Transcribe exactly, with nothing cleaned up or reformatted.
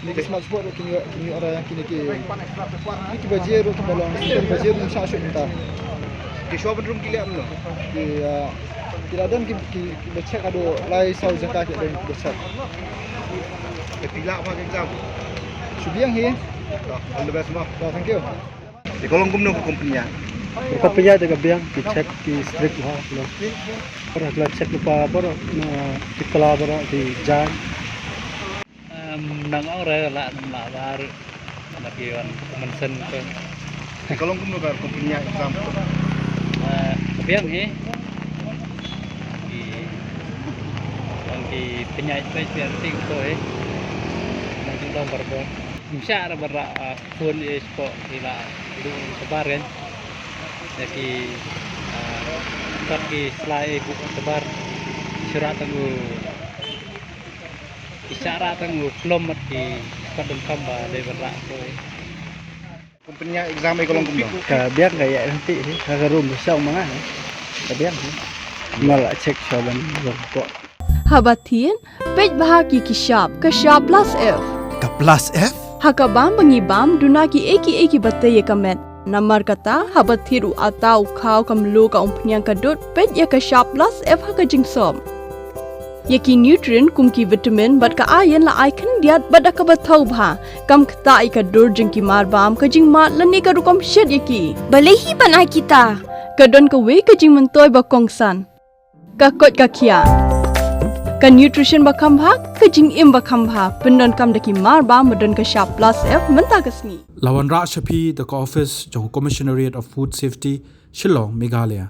Kine ki smartboard ruh kin ïoh, kin ïoh ra ïa kine ki, kine ki baje ruh kiba long, ki baje ruh shah shuh mynta. Ki shuwa ban rung ki leh kumno? Ki, ah, ki la don ki, ki, kiba check haduh lai saw jaka ki don kiba check. Te phi lah ma ka exam? Shu biang hi. To, all the best mo. To, thank you. Te ka long kumno ka company ïa? Ka company ïa te ka biang, ki check, ki strict bha, no. Baroh la check lypa baroh, na ki kala baroh, ki jaiñ. Em, nang ong re la, la bar, na ki wan mention ko. Te ka long kumno ka company ïa exam? Eh, ka biang hi. Ki, wan ki pynïaid pynïaid pynïaid ting ko hi. Nang jingdong barabor. Ym shah ra ba ra, ah, phone ïa shapoh ki la duh shabar kan. Ïa ki, ah, kat ki slai ïa ki shabar. Shah ra tang u, ki shah ra tang u klom mat ki kat donkam ba dei ba rah ko. Company ïa exam ïa ka long kumno? Ka biang ka ïa hynti hi, ka ka room sha ma nga. Ka biang hi. Nga la check sha ban rung ko. Haba thied, peit bha ki ki shap, ka shap plus F. Ka plus F? Ha ka bam ba ngi bam, duna ki ei ki ei ki ba tei ïa ka met. Namar kata, haba thied u atta, u khaw, ka mluh, ka umphniang, ka dud, peit ïa ka shap plus F ha ka jingsop. Ïa ki nutrient kum ki vitamin bad ka iron la ai khyndiat bad da kaba thaw bha. Kam ktah ïa ka dur jong ki marbam, ka jingmad lane ka rukom shet ïa ki. Balei hi ban ai kita? Ka don kawei ka jingmyntoi ba kongsan. Ka koit ka khiah. Ka nutrition ba kham bha, ka jingim ba kham bha. Pyndonkam da ki marbam ba don ka shap plus F mynta ka sngi. La wanrah sha phi da ka office jong ka Commissionerate of Food Safety, Shillong, Meghalaya.